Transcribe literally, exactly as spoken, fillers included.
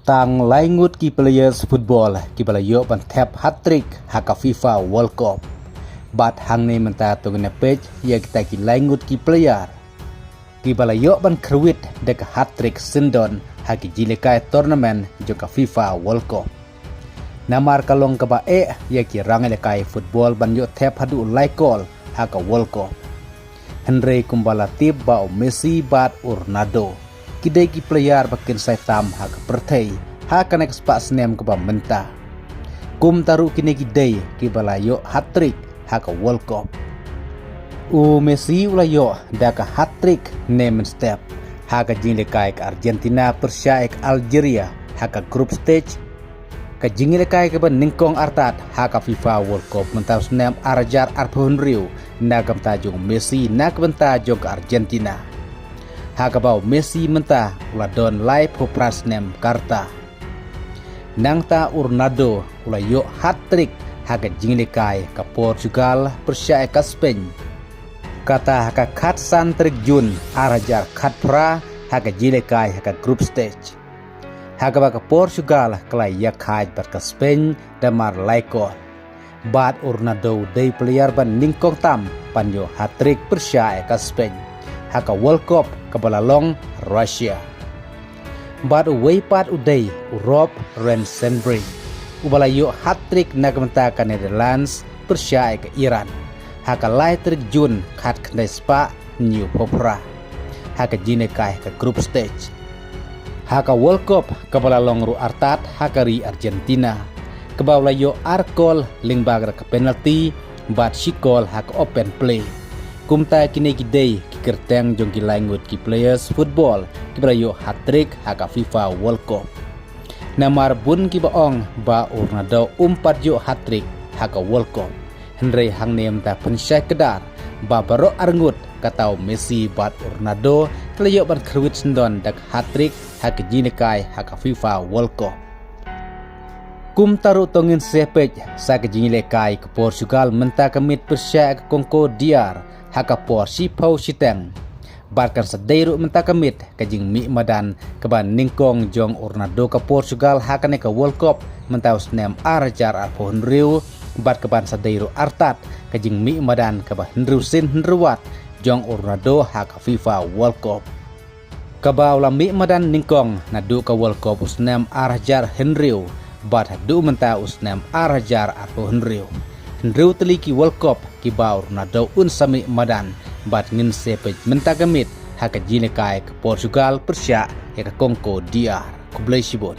Tang lai ngut ki players football kiba la ïoh ban thep hat-trick ha ka FIFA World Cup. Bad hangne mynta to ngin ïa peit ïa kita ki lai ngut ki player kiba la ïoh ban kyrwit da ka hat-trick syndon ha ki jingïalehkai tournament jong ka FIFA World Cup. Namar ka long kaba eh ïa ki rangïalehkai football ban ïoh thep haduh lai kol ha ka World Cup. Hynrei kumba la tip ba u Messi bad u Ronaldo ki dei ki player ba kynsai tam ha ka pyrthei ha kane ka spah snem kaba mynta. Kumta ruh kine ki dei kiba la ïoh hat-trick ha ka World Cup. U Messi u la ïoh da ka hat-trick ne mynstep ha ka jingïalehkai ka Argentina pyrshah ïa ka Algeria ha ka group stage, ka jingïalehkai kaba nyngkong artat ha ka FIFA World Cup mynta u snem ar hajar arphew hynriew na ka bynta jong u Messi na ka bynta jong ka Argentina. Ha kaba u Messi mynta u la don laiphew phra snem ka rta. Nangta u Ronaldo u la ïoh hat-trick ha ka jingïalehkai ka Portugal pyrshah ïa ka Spain, kata ha ka khatsan tarik Jun ar hajar khatphra ha ka jingïalehkai ha ka group stage, ha kaba ka Portugal ka la ïakhaiñ bad ka Spain da mar lai kol. Bad u Ronaldo u dei player ba nyngkong tam ban ïoh hat-trick pyrshah ïa ka Spain ha ka World Cup kaba la long Russia. Bad uwei pat u dei u Rob Rensenbrink uba la ïoh hat-trick na ka bynta ka Netherlands pyrshah ïa ka Iran ha ka lai tarik Jun khatkhyndai spah hynñiewphew phra ha ka jingïalehkai ha ka group stage ha ka World Cup kaba la long ruh artat ha ka ri Argentina, kaba u la ïoh ar kol lyngba da ka penalty bad shi kol ha ka open play. Kumta kine ki dei ki kyrteng jong ki lai ngut ki players football kiba la ïoh hat-trick ha ka FIFA World Cup. Namar bun kiba ong ba u Ronaldo um pat ïoh hat-trick ha ka World Cup. Hynrei hangne mynta pynshai kdar ba baroh arngut kata u Messi bad u Ronaldo ki la ïoh ban kyrwit syndon da ka hat-trick ha ka jingïalehkai ha ka FIFA World Cup. Kumta ruh to ngin sa peit sa ka jingïalehkai ka Portugal mynta ka miet pyrshah ïa ka Congo D R ha ka por shiphew shiteng. Bad kan sa dei ruh mynta ka miet ka jingmih madan kaba nyngkong jong u Ronaldo ka Portugal ha kane ka World Cup mynta u snem ar hajar arphew hynriew, bad kaban sa dei ruh artat ka jingmih madan kaba hynriew sien hynriew wat jong u Ronaldo ha ka FIFA World Cup. Kaba u la mih madan nyngkong naduh ka World Cup u snem ar hajar hynriew bad haduh mynta u snem ar hajar arphew hynriew. Hynriew tylli ki World Cup kiba u Ronaldo un sa mih madan, bad ngin sa peit mynta ka miet ha ka jingïalehkai ka Portugal pyrshah ïa ka Congo D R. Khublei shibun.